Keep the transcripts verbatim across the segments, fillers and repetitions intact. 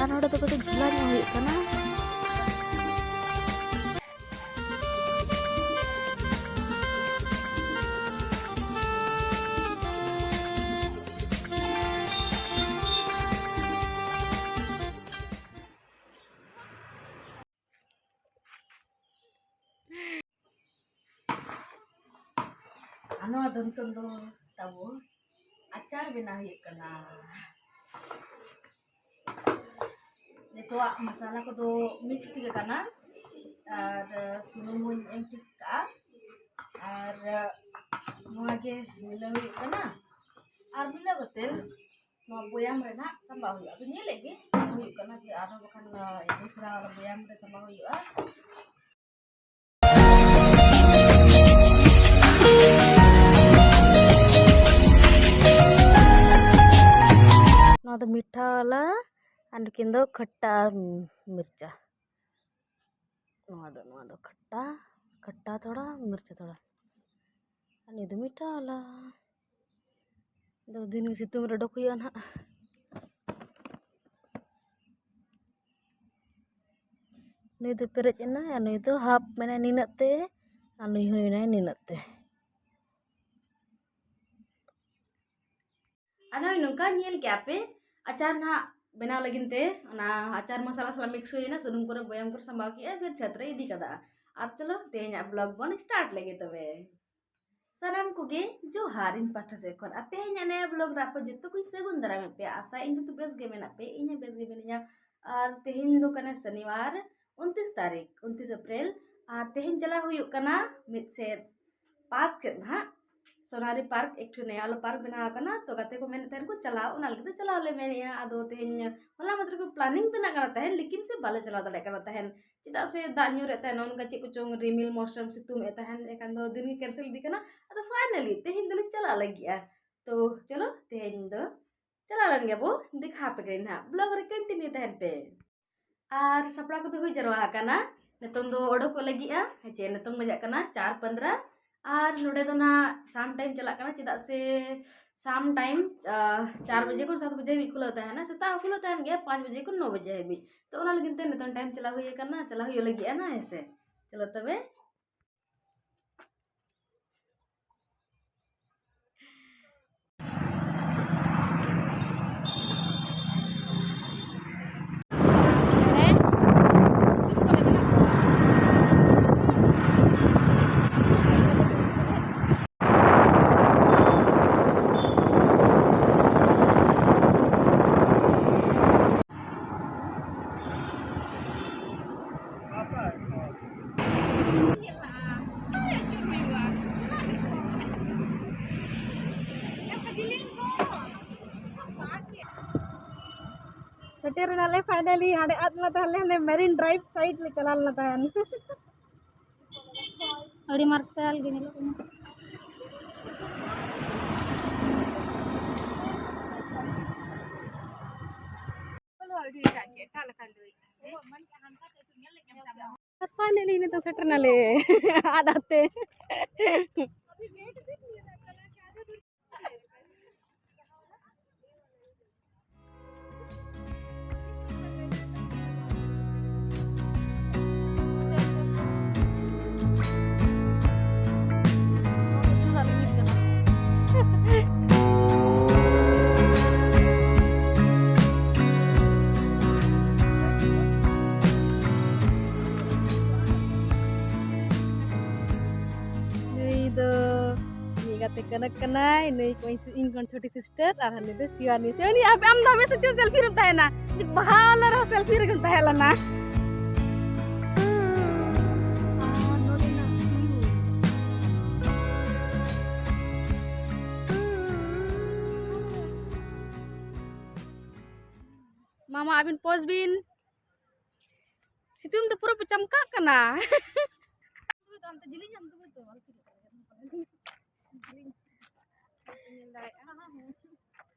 ᱟᱨ ᱱᱚᱰᱮ ᱫᱚ ᱠᱟᱹᱴᱤᱡ ᱡᱷᱩᱞᱟ ᱧᱚᱜ ᱦᱩᱭᱩᱜ ᱠᱟᱱᱟ᱾ ᱟᱨ ᱱᱚᱣᱟ ᱫᱚ ᱱᱤᱛᱚᱝ ᱫᱚ ᱛᱟᱵᱚ ᱟᱪᱟᱨ ᱵᱮᱱᱟᱣ ᱦᱩᱭᱩᱜ ᱠᱟᱱᱟ᱾ ᱱᱤᱛᱚᱜᱟᱜ ᱢᱟᱥᱟᱞᱟ ᱠᱚᱫᱚ ᱢᱤᱠᱥ ᱴᱷᱤᱠ ᱟᱠᱟᱱᱟ, ᱟᱨ ᱥᱩᱱᱩᱢ ᱦᱚᱧ ᱮᱢ ᱴᱷᱤᱠ ᱠᱟᱜᱼᱟ, ᱟᱨ ᱱᱚᱣᱟ ᱜᱮ ᱢᱤᱞᱟᱹᱣ ᱦᱩᱭᱩᱜ ᱠᱟᱱᱟ᱾ ᱟᱨ ᱢᱤᱞᱟᱹᱣ ᱠᱟᱛᱮ ᱱᱚᱣᱟ ᱵᱚᱭᱟᱢ ᱨᱮ ᱱᱟᱦᱟᱜ ᱥᱟᱢᱵᱟᱣ ᱦᱩᱭᱩᱜᱼᱟ᱾ ᱟᱫᱚ ᱧᱮᱞᱮᱫ ᱜᱮ ᱦᱩᱭᱩᱜ ᱠᱟᱱᱟ ᱡᱮ ᱟᱨᱦᱚᱸ ᱵᱟᱠᱷᱟᱱ ᱫᱚᱥᱨᱟ ᱵᱚᱭᱟᱢ ᱨᱮ ᱥᱟᱢᱵᱟᱣ ᱦᱩᱭᱩᱜᱼᱟ᱾ ᱱᱚᱣᱟ ᱫᱚ ᱢᱤᱴᱷᱟ ᱣᱟᱞᱟ ᱟᱨ ᱱᱩᱠᱤᱱ ᱫᱚ ᱠᱷᱟᱴᱴᱟ ᱢᱤᱨᱪᱟ᱾ ᱱᱚᱣᱟ ᱫᱚ, ᱱᱚᱣᱟ ᱫᱚ ᱠᱷᱟᱴᱴᱟ, ᱠᱷᱟᱴᱴᱟ ᱛᱷᱚᱲᱟ, ᱢᱤᱨᱪᱟ ᱛᱷᱚᱲᱟ᱾ ᱟᱨ ᱱᱤᱭᱟᱹ ᱫᱚ ᱢᱤᱴᱷᱟ ᱣᱟᱞᱟ᱾ ᱫᱚ ᱫᱤᱱ ᱜᱮ ᱥᱤᱛᱩᱝ ᱨᱮ ᱚᱰᱚᱠ ᱦᱩᱭᱩᱜᱼᱟ ᱱᱟᱦᱟᱜ᱾ ᱱᱩᱭ ᱫᱚ ᱯᱮᱨᱮᱡ ᱮᱱᱟᱭ ᱟᱨ ᱱᱩᱭ ᱫᱚ ᱦᱟᱯ, ᱢᱟᱱᱮ ᱱᱤᱱᱟᱹᱜ ᱛᱮ, ᱟᱨ ᱱᱩᱭ ᱦᱚᱸ ᱢᱮᱱᱟᱭ ᱱᱤᱱᱟᱹᱜ ᱛᱮ᱾ ᱟᱨ ᱱᱚᱜᱼᱚᱭ ᱱᱚᱝᱠᱟ ᱧᱮᱞ ᱠᱮᱜᱼᱟ ᱯᱮ, ᱟᱪᱟᱨ ᱱᱟᱦᱟᱜ ᱵᱮᱱᱟᱣ ᱞᱟᱹᱜᱤᱫ ᱛᱮ ᱚᱱᱟ ᱟᱪᱟᱨ ᱢᱚᱥᱞᱟ ᱥᱟᱞᱟᱜ ᱢᱤᱠᱥ ᱦᱩᱭᱮᱱᱟ, ᱥᱩᱱᱩᱢ ᱠᱚᱨᱮ ᱵᱚᱭᱟᱢ ᱠᱚᱨᱮ ᱥᱟᱢᱵᱟᱣ ᱠᱮᱜᱼᱟ, ᱯᱷᱤᱨ ᱪᱷᱟᱛ ᱨᱮ ᱤᱫᱤ ᱠᱟᱫᱟ᱾ ᱟᱨ ᱪᱚᱞᱚ ᱛᱮᱦᱮᱧᱟᱜ ᱵᱞᱚᱜ ᱵᱚᱱ ᱥᱴᱟᱨᱴ ᱞᱮᱜᱮ ᱛᱚᱵᱮ᱾ ᱥᱟᱱᱟᱢ ᱠᱚᱜᱮ ᱡᱚᱦᱟᱨ ᱤᱧ ᱯᱟᱥᱴᱟ ᱥᱮᱫ ᱠᱷᱚᱱ᱾ ᱟᱨ ᱛᱮᱦᱮᱧᱟᱜ ᱱᱤᱭᱟᱹ ᱵᱞᱚᱜ ᱨᱮ ᱟᱯᱮ ᱡᱚᱛᱚ ᱠᱚᱧ ᱥᱟᱹᱜᱩᱱ ᱫᱟᱨᱟᱢᱮᱫ ᱯᱮᱭᱟ᱾ ᱟᱥᱟᱭᱟᱹᱧ ᱡᱚᱛᱚ ᱵᱮᱥ ᱜᱮ ᱢᱮᱱᱟᱜ ᱯᱮ, ᱤᱧ ᱦᱚᱸ ᱵᱮᱥ ᱜᱮ ᱢᱤᱱᱟᱹᱧᱟ᱾ ᱟᱨ ᱛᱮᱦᱮᱧ ᱫᱚ ᱠᱟᱱᱟ ᱥᱚᱱᱤᱣᱟᱨ, ᱩᱱᱛᱤᱥ ᱛᱟᱹᱨᱤᱠᱷ, ᱩᱱᱛᱤᱥ ᱮᱯᱨᱤᱞ᱾ ᱟᱨ ᱛᱮᱦᱮᱧ ᱪᱟᱞᱟᱣ ᱦᱩᱭᱩᱜ ᱠᱟᱱᱟ ᱢᱤᱫ ᱥᱮᱫ ᱯᱟᱨᱠ ᱥᱮᱫ ᱱᱟᱦᱟᱜ᱾ ᱥᱚᱱᱟᱨᱤ ᱯᱟᱨᱠ ᱮᱠᱴᱩ ᱱᱮᱭᱟ ᱣᱟᱞᱟ ᱯᱟᱨᱠ ᱵᱮᱱᱟᱣ ᱟᱠᱟᱱᱟ, ᱛᱚ ᱜᱟᱛᱮ ᱠᱚ ᱢᱮᱱᱮᱫ ᱛᱟᱦᱮᱱ ᱠᱚ ᱪᱟᱞᱟᱣ, ᱚᱱᱟ ᱞᱟᱹᱜᱤᱫ ᱛᱮ ᱪᱟᱞᱟᱣ ᱞᱮ ᱢᱮᱱᱮᱜᱼᱟ᱾ ᱟᱫᱚ ᱛᱮᱦᱮᱧ ᱦᱚᱞᱟ ᱢᱟᱫᱷᱮᱨ ᱠᱷᱚᱱ ᱯᱞᱟᱱᱤᱝ ᱵᱮᱱᱟᱜ ᱠᱟᱱᱟ ᱛᱟᱦᱮᱱ, ᱞᱮᱠᱤᱱ ᱥᱮ ᱵᱟᱞᱮ ᱪᱟᱞᱟᱣ ᱫᱟᱲᱮᱭᱟᱜ ᱠᱟᱱᱟ ᱛᱟᱦᱮᱱ, ᱪᱮᱫᱟᱜ ᱥᱮ ᱫᱟᱜ ᱧᱩᱨᱮᱫ ᱛᱟᱦᱮᱱ, ᱚᱱᱠᱟ ᱪᱮᱫ ᱠᱚᱪᱚᱝ ᱨᱤᱢᱤᱞ ᱢᱳᱥᱚᱢ ᱥᱤᱛᱩᱝ ᱮᱫ ᱛᱟᱦᱮᱱ, ᱮᱱᱠᱷᱟᱱ ᱫᱚ ᱫᱤᱱ ᱜᱮ ᱠᱮᱱᱥᱮᱞ ᱤᱫᱤ ᱠᱟᱱᱟ᱾ ᱟᱫᱚ ᱯᱷᱟᱭᱱᱟᱞᱤ ᱛᱮᱦᱮᱧ ᱫᱚᱞᱮ ᱪᱟᱞᱟᱜ ᱞᱟᱹᱜᱤᱫᱼᱟ᱾ ᱛᱚ ᱪᱚᱞᱚ ᱛᱮᱦᱮᱧ ᱫᱚ ᱪᱟᱞᱟᱣ ᱞᱮᱱ ᱜᱮᱵᱚ, ᱫᱮᱠᱷᱟᱣ ᱟᱯᱮ ᱠᱟᱹᱱᱟᱹᱧ ᱱᱟᱦᱟᱜ, ᱵᱞᱚᱜ ᱨᱮ ᱠᱚᱱᱴᱤᱱᱤᱭᱩ ᱛᱟᱦᱮᱱ ᱯᱮ᱾ ᱟᱨ ᱥᱟᱯᱲᱟᱣ ᱠᱚᱫᱚ ᱦᱩᱭ ᱡᱟᱨᱣᱟ ᱟᱠᱟᱱᱟ, ᱱᱤᱛᱚᱝ ᱫᱚ ᱚᱰᱚᱠᱚᱜ ᱞᱟᱹᱜᱤᱫᱼᱟ᱾ ᱦᱮᱸ ᱪᱮ, ᱱᱤᱛᱚᱝ ᱵᱟᱡᱟᱜ ᱠᱟᱱᱟ ᱪᱟᱨ ᱯᱚᱱᱫᱽᱨᱟ᱾ ᱟᱨ ᱱᱚᱰᱮ ᱫᱚ ᱱᱟᱦᱟᱜ ᱥᱟᱢ ᱴᱟᱭᱤᱢ ᱪᱟᱞᱟᱜ ᱠᱟᱱᱟ, ᱪᱮᱫᱟᱜ ᱥᱮ ᱥᱟᱢ ᱴᱟᱭᱤᱢ ᱪᱟᱨ ᱵᱟᱡᱮ ᱠᱷᱚᱱ ᱥᱟᱛ ᱵᱟᱡᱮ ᱦᱟᱹᱵᱤᱡ ᱠᱷᱩᱞᱟᱹᱣ ᱛᱟᱦᱮᱱᱟ, ᱥᱮᱛᱟᱜ ᱦᱚᱸ ᱠᱷᱩᱞᱟᱹᱣ ᱛᱟᱦᱮᱱ ᱜᱮᱭᱟ ᱯᱟᱸᱪ ᱵᱟᱡᱮ ᱠᱷᱚᱱ ᱱᱚ ᱵᱟᱡᱮ ᱦᱟᱹᱵᱤᱡ᱾ ᱛᱚ ᱚᱱᱟ ᱞᱟᱹᱜᱤᱫ ᱛᱮ ᱱᱤᱛᱚᱝ ᱴᱟᱭᱤᱢ ᱪᱟᱞᱟᱣ ᱦᱩᱭ ᱟᱠᱟᱱᱟ, ᱪᱟᱞᱟᱣ ᱦᱩᱭᱩᱜ ᱞᱟᱹᱜᱤᱫ ᱟᱱᱟ, ᱦᱮᱸ ᱥᱮ? ᱪᱚᱞᱚ ᱛᱚᱵᱮ᱾ ᱥᱮᱴᱮᱨ ᱮᱱᱟᱞᱮ finally, ᱦᱟᱸᱰᱮ ᱟᱫ ᱞᱮᱱᱟ ᱛᱟᱦᱞᱮ, ᱦᱟᱸᱰᱮ Marine Drive side ᱞᱮ ᱪᱟᱞᱟᱣ ᱞᱮᱱᱟ ᱛᱟᱦᱮᱱ᱾ ᱟᱹᱰᱤ ᱢᱟᱨᱥᱟᱞ ᱜᱮ ᱧᱮᱞᱚᱜ ᱠᱟᱱᱟ᱾ ᱟᱹᱰᱤ ᱮᱴᱟᱜ ᱜᱮ, ᱮᱴᱟᱜ ᱞᱮᱠᱟ ᱞᱟᱹᱭ᱾ ᱟᱨ finally ᱱᱤᱛᱚᱜ ᱥᱮᱴᱮᱨ ᱱᱟᱞᱮ ᱟᱫ ᱟᱫ ᱛᱮ᱾ ᱱᱩᱭ ᱫᱚ ᱤᱧᱤᱡ ᱜᱟᱛᱮ ᱠᱟᱱᱟ ᱠᱟᱱᱟᱭ, ᱱᱩᱭ ᱠᱚ ᱤᱧ ᱠᱷᱚᱱ ᱪᱷᱳᱴᱤ sister, ᱟᱨ ᱦᱟᱹᱱᱤ ᱫᱚ ᱥᱤᱣᱟᱱᱤ᱾ ᱥᱤᱣᱟᱱᱤ, ᱟᱯᱮ, ᱟᱢ ᱫᱚ ᱦᱟᱢᱮᱥᱟ ᱪᱮᱫ selfie ᱨᱮᱢ ᱛᱟᱦᱮᱱᱟ? ᱵᱟᱦᱟ ᱦᱚᱞᱚ ᱨᱮᱦᱚᱸ selfie ᱨᱮᱜᱮᱢ ᱛᱟᱦᱮᱸ ᱞᱮᱱᱟ᱾ ᱢᱟᱢᱟ, ᱟᱹᱵᱤᱱ pose ᱵᱤᱱ᱾ ᱥᱤᱛᱩᱝ ᱫᱚ ᱯᱩᱨᱟᱹ ᱯᱮ ᱪᱟᱢᱠᱟᱜ ᱠᱟᱱᱟ᱾ ᱟᱢ ᱛᱮ ᱡᱤᱞᱤᱧ ᱟᱢ ᱛᱮ ᱛᱚ ᱵᱟᱞᱮ ᱧᱮᱞ ᱫᱟᱲᱮᱭᱟᱜᱼᱟ᱾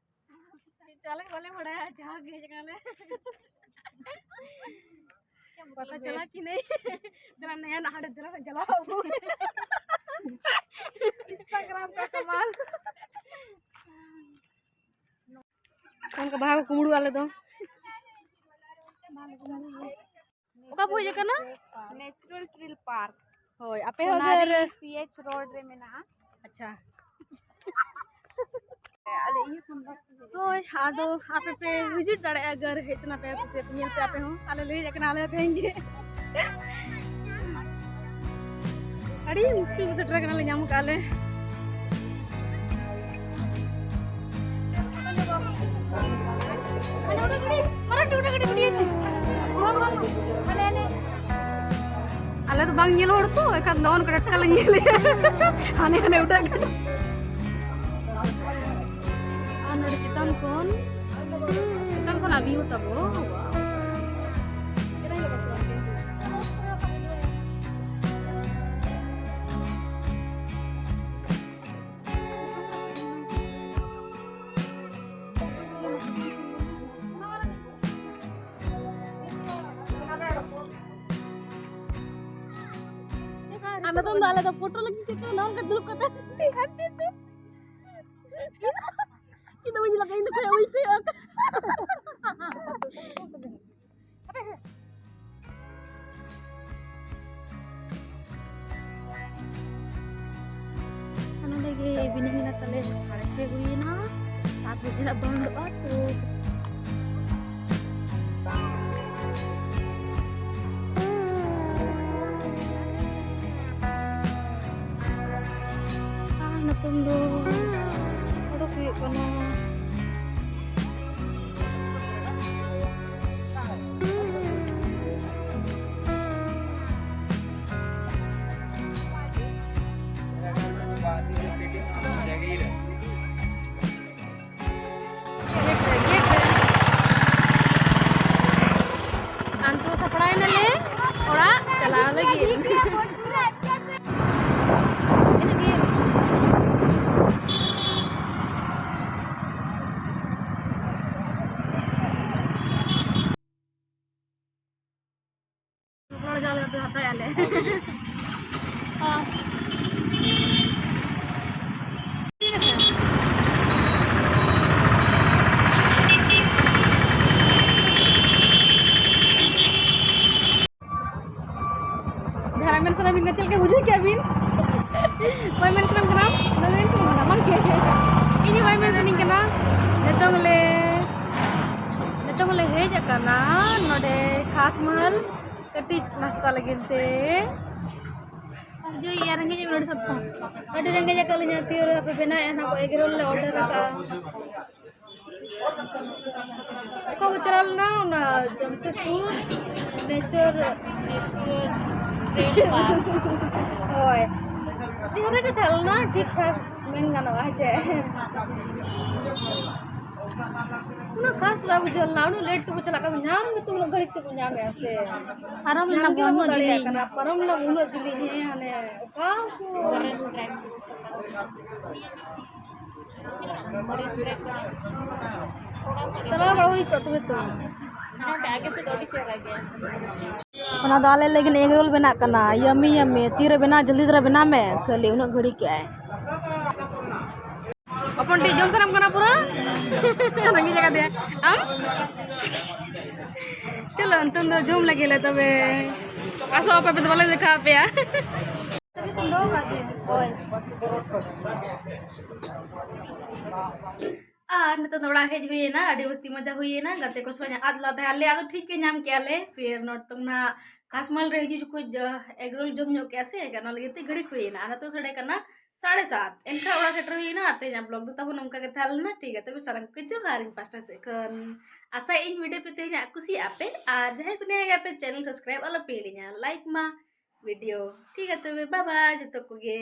ᱪᱟᱞᱟᱜ ᱵᱟᱞᱮ ᱵᱟᱲᱟᱭᱟ, ᱡᱟᱦᱟᱸ ᱜᱮ ᱦᱮᱡ ᱠᱟᱱᱟᱞᱮ᱾ ᱯᱟᱛᱟ ᱪᱟᱞᱟᱜ ᱠᱤ ᱱᱟᱹᱭ? ᱫᱮᱞᱟ ᱱᱟᱭᱟ ᱱᱟᱦᱟᱰᱮ ᱫᱮᱞᱟ ᱪᱟᱞᱟᱣ ᱟᱵᱚ᱾ Instagram ᱠᱟ ᱠᱟᱢᱟᱞ᱾ ᱚᱱᱠᱟ ᱵᱟᱦᱟ ᱠᱚ ᱠᱩᱢᱵᱽᱲᱩ ᱟᱞᱮ ᱫᱚ᱾ ᱚᱠᱟ ᱵᱚ ᱦᱮᱡ ᱟᱠᱟᱱᱟ? Natural trail park. ᱦᱳᱭ, ᱟᱯᱮ ᱦᱚᱸ ᱥᱳᱱᱟᱨᱤ ᱩᱫᱷᱟᱹᱨ ᱥᱤ ᱮᱪ ᱨᱳᱰ ᱨᱮ ᱢᱮᱱᱟᱜᱼᱟ᱾ ᱟᱪᱪᱷᱟ᱾ ᱟᱞᱮ ᱤᱭᱟᱹ ᱠᱷᱚᱱ ᱫᱚ ᱦᱳᱭ, ᱟᱫᱚ ᱟᱯᱮ ᱯᱮ ᱵᱷᱤᱡᱤᱴ ᱫᱟᱲᱮᱭᱟᱜᱼᱟ, ᱜᱟᱨ ᱦᱮᱡ ᱥᱟᱱᱟ ᱯᱮᱭᱟ ᱠᱩᱥᱤᱭᱟᱛᱮ ᱧᱮᱞ ᱯᱮ ᱟᱯᱮ ᱦᱚᱸ᱾ ᱟᱞᱮ ᱞᱮ ᱦᱮᱡ ᱟᱠᱟᱱᱟ, ᱟᱞᱮ ᱦᱚᱸ ᱛᱮᱦᱮᱧ ᱜᱮ᱾ ᱟᱹᱰᱤ ᱢᱩᱥᱠᱤᱞ ᱛᱮ ᱥᱮᱴᱮᱨ ᱟᱠᱟᱱᱟ ᱞᱮ, ᱧᱟᱢ ᱠᱟᱜᱼᱟ ᱞᱮ᱾ ᱟᱞᱮ ᱫᱚ ᱵᱟᱝ ᱧᱮᱞ ᱦᱚᱲ ᱛᱚ, ᱮᱱᱠᱷᱟᱱ ᱫᱚ ᱚᱱᱠᱟ ᱴᱟᱴᱠᱟ ᱞᱮ ᱧᱮᱞᱮᱜᱼᱟ᱾ ᱦᱟᱱᱮ ᱦᱟᱱᱮ ᱩᱰᱟᱹᱜ ᱠᱟᱱᱟ᱾ ᱟᱨ ᱱᱚᱰᱮ ᱪᱮᱛᱟᱱ ᱠᱷᱚᱱ, ᱪᱮᱛᱟᱱ ᱠᱷᱚᱱᱟᱜ ᱵᱷᱤᱭᱩ ᱛᱟᱵᱚ᱾ ᱪᱮᱫᱟᱜ ᱧᱮᱞᱚᱜ ᱠᱟᱱᱟ ᱥᱮ ᱵᱟᱝ? ᱟᱨ ᱱᱤᱛᱚᱝ ᱫᱚ ᱟᱞᱮ ᱫᱚ ᱯᱷᱳᱴᱳ ᱞᱟᱹᱜᱤᱫ ᱪᱮᱫ ᱱᱚᱝᱠᱟ ᱫᱩᱲᱩᱵ ᱠᱟᱛᱮ ᱪᱮᱫ ᱫᱚ ᱵᱟᱹᱧ ᱞᱟᱜᱟᱭ, ᱤᱧ ᱫᱚ ᱠᱚᱭᱚᱜ ᱵᱟᱹᱧ ᱠᱚᱭᱚᱜ ᱟᱠᱟᱫ᱾ ᱱᱚᱰᱮ ᱜᱮ evening ᱮᱱᱟ ᱛᱟᱞᱮ, ᱥᱟᱲᱮ ᱪᱷᱚᱭ ᱦᱩᱭᱮᱱᱟ, ᱥᱟᱛ ᱵᱟᱡᱮ ᱨᱮᱱᱟᱜ ᱵᱚᱱᱫᱚᱜᱼᱟ ᱛᱚ᱾ ᱟᱨ ᱱᱤᱛᱚᱝ ᱫᱚ ᱚᱰᱚᱠ ᱦᱩᱭᱩᱜ ᱠᱟᱱᱟ᱾ ᱟᱱᱴᱩ ᱥᱟᱯᱲᱟᱣ ᱮᱱᱟᱞᱮ ᱚᱲᱟᱜ ᱪᱟᱞᱟᱣ ᱞᱟᱹᱜᱤᱫ᱾ ᱨᱚᱲ ᱡᱟᱞᱮ ᱫᱚ ᱦᱟᱛᱟᱭ ᱟᱞᱮ᱾ ᱦᱚᱸ᱾ ᱴᱷᱤᱠ ᱟᱪᱷᱮ᱾ ᱪᱮᱫ ᱞᱮᱠᱟ ᱵᱩᱡᱷᱟᱹᱣ ᱠᱮᱜᱼᱟ ᱵᱤᱱ? ᱵᱟᱭ ᱢᱮᱱ ᱥᱟᱱᱟᱢ ᱠᱟᱱᱟ, ᱚᱱᱟ ᱫᱚ ᱢᱮᱱ ᱥᱟᱱᱟᱢ ᱠᱟᱱᱟ, ᱵᱟᱝ? ᱤᱧ ᱦᱚᱸ ᱵᱟᱭ ᱢᱮᱱ ᱥᱟᱱᱟᱧ ᱠᱟᱱᱟ᱾ ᱱᱤᱛᱚᱝ ᱞᱮ, ᱱᱤᱛᱚᱝ ᱞᱮ ᱦᱮᱡ ᱟᱠᱟᱱᱟ ᱱᱚᱰᱮ ᱠᱷᱟᱥ ᱢᱟᱦᱟᱞ ᱠᱟᱹᱴᱤᱡ ᱱᱟᱥᱛᱟ ᱞᱟᱹᱜᱤᱫ ᱛᱮ᱾ ᱵᱩᱡᱷᱟᱹᱣ ᱜᱮᱭᱟ, ᱨᱮᱸᱜᱮᱡ ᱮᱢ ᱱᱚᱰᱮ ᱥᱟᱛᱯᱟ᱾ ᱟᱹᱰᱤ ᱨᱮᱸᱜᱮᱡ ᱟᱠᱟᱫ ᱞᱤᱧᱟ, ᱛᱤᱭᱳ ᱨᱮ ᱟᱯᱮ ᱵᱮᱱᱟᱣᱮᱫᱼᱟ ᱱᱟᱦᱟᱜ ᱠᱚ egg roll ᱞᱮ order ᱟᱠᱟᱫᱼᱟ᱾ ᱚᱠᱟ ᱵᱚ ᱪᱟᱞᱟᱣ ᱞᱮᱱᱟ? ᱚᱱᱟ ᱡᱟᱢᱥᱮᱫᱽᱯᱩᱨ ᱱᱮᱪᱟᱨ᱾ ᱦᱳᱭ, ᱟᱹᱰᱤ ᱦᱚᱲ ᱜᱮ ᱪᱟᱞᱟᱣ ᱞᱮᱱᱟ, ᱴᱷᱤᱠ ᱴᱷᱟᱠ ᱢᱮᱱ ᱜᱟᱱᱚᱜᱼᱟ, ᱦᱮᱸ ᱪᱮ? ᱩᱱᱟᱹᱜ ᱠᱷᱟᱥ ᱵᱟᱭ ᱵᱩᱡᱷᱟᱹᱣ ᱞᱮᱱᱟ, ᱩᱱᱟᱹᱜ late ᱛᱮᱵᱚ ᱪᱟᱞᱟᱜ ᱠᱟᱱᱟ, ᱧᱟᱢ ᱜᱮᱛᱚ ᱩᱱᱟᱹᱜ ᱜᱷᱟᱹᱲᱤᱡ ᱛᱮᱵᱚ ᱧᱟᱢᱮᱫᱼᱟ ᱥᱮ᱾ ᱯᱟᱨᱚᱢ ᱧᱟᱢ ᱞᱮᱱᱟ ᱜᱮ ᱵᱚᱱ ᱵᱟᱵᱚ ᱩᱱᱟᱹᱜ ᱫᱟᱲᱮᱭᱟᱜ ᱡᱤᱞᱤᱧ᱾ ᱠᱟᱱᱟ, ᱯᱟᱨᱚᱢ ᱞᱮᱱᱟ ᱩᱱᱟᱹᱜ ᱡᱤᱞᱤᱧ, ᱦᱮᱸ, ᱦᱟᱱᱮ ᱚᱠᱟ ᱠᱚ᱾ ᱪᱟᱞᱟᱣ ᱵᱟᱲᱟ ᱦᱩᱭ ᱠᱚᱜ ᱛᱚᱵᱮ ᱛᱚ᱾ ᱱᱚᱰᱮ ᱟᱜᱮ ᱥᱮᱫ ᱟᱹᱰᱤ ᱪᱮᱦᱨᱟ ᱜᱮ᱾ ᱚᱱᱟ ᱫᱚ ᱟᱞᱮ ᱞᱟᱹᱜᱤᱫ egg roll ᱵᱮᱱᱟᱜ ᱠᱟᱱᱟ, yummy yummy᱾ ᱛᱤᱨᱮ ᱵᱮᱱᱟᱜ, ᱡᱚᱞᱫᱤ ᱫᱷᱟᱨᱟ ᱵᱮᱱᱟᱣ ᱢᱮ, ᱠᱷᱟᱹᱞᱤ ᱩᱱᱟᱹᱜ ᱜᱷᱟᱹᱲᱤᱡ ᱠᱮᱜᱼᱟᱭ᱾ ᱦᱚᱯᱚᱱ ᱴᱤᱡ ᱡᱚᱢ ᱥᱟᱱᱟᱢ ᱠᱟᱱᱟ ᱯᱩᱨᱟᱹ? ᱨᱮᱸᱜᱮᱡ ᱟᱠᱟᱫᱮᱭᱟ᱾ ᱟᱢ? ᱪᱚᱞᱚ, ᱱᱤᱛᱚᱝ ᱫᱚ ᱡᱚᱢ ᱞᱟᱹᱜᱤᱫ ᱞᱮ ᱛᱚᱵᱮ᱾ ᱟᱥᱚᱜ ᱟᱯᱮ, ᱟᱯᱮ ᱫᱚ ᱵᱟᱞᱮ ᱫᱮᱠᱷᱟᱣ ᱟᱯᱮᱭᱟ᱾ ᱦᱳᱭ᱾ ᱟᱨ ᱱᱤᱛᱚᱜ ᱫᱚ ᱚᱲᱟᱜ ᱦᱮᱡ ᱦᱩᱭᱮᱱᱟ, ᱟᱹᱰᱤ ᱢᱚᱥᱛᱤ ᱢᱚᱡᱟ ᱦᱩᱭᱮᱱᱟ, ᱜᱟᱛᱮ ᱠᱚ ᱥᱟᱞᱟᱜ ᱟᱫ ᱞᱟᱫᱟ ᱟᱞᱮ, ᱟᱫᱚ ᱴᱷᱤᱠ ᱜᱮ ᱧᱟᱢ ᱠᱮᱜᱼᱟ ᱞᱮ᱾ ᱯᱷᱤᱨ ᱱᱤᱛᱚᱝ ᱱᱟᱜ ᱠᱷᱟᱥᱢᱟᱞ ᱨᱮ ᱦᱤᱡᱩᱜ ᱡᱚᱠᱷᱚᱡ, ᱟ, egg roll ᱡᱚᱢ ᱧᱚᱜ ᱠᱮᱜᱼᱟ ᱥᱮ, ᱚᱱᱟ ᱞᱟᱹᱜᱤᱫ ᱛᱮ ᱜᱷᱟᱹᱲᱤᱠ ᱦᱩᱭᱮᱱᱟ᱾ ᱟᱨ ᱱᱤᱛᱚᱜ ᱥᱟᱰᱮ ᱠᱟᱱᱟ ᱥᱟᱲᱮ ᱥᱟᱛ, ᱮᱱᱠᱷᱟᱱ ᱚᱲᱟᱜ ᱥᱮᱴᱮᱨ ᱦᱩᱭᱮᱱᱟ᱾ ᱟᱨ ᱛᱮᱦᱮᱧᱟᱜ vlog ᱫᱚ ᱛᱟᱵᱚᱱ ᱱᱚᱝᱠᱟ ᱜᱮ ᱛᱟᱦᱮᱸ ᱞᱮᱱᱟ, ᱴᱷᱤᱠ ᱜᱮᱭᱟ? ᱛᱚᱵᱮ ᱥᱟᱱᱟᱢ ᱠᱚᱜᱮ ᱡᱚᱦᱟᱨ ᱤᱧ ᱯᱟᱥᱴᱟ ᱥᱮᱫ ᱠᱷᱚᱱ᱾ ᱟᱥᱟᱭᱟᱹᱧ video ᱯᱮ ᱛᱮᱦᱮᱧᱟᱜ ᱠᱩᱥᱤᱭᱟᱜᱼᱟ ᱯᱮ, ᱟᱨ ᱡᱟᱦᱟᱸᱭ ᱠᱚ ᱱᱤᱭᱟᱹ ᱜᱮ ᱟᱯᱮ channel subscribe ᱟᱞᱚ ᱯᱮ ᱦᱤᱲᱤᱧᱟ, like ᱢᱟ video, ᱴᱷᱤᱠ ᱜᱮᱭᱟ? ᱛᱚᱵᱮ bye bye ᱡᱚᱛᱚ ᱠᱚᱜᱮ᱾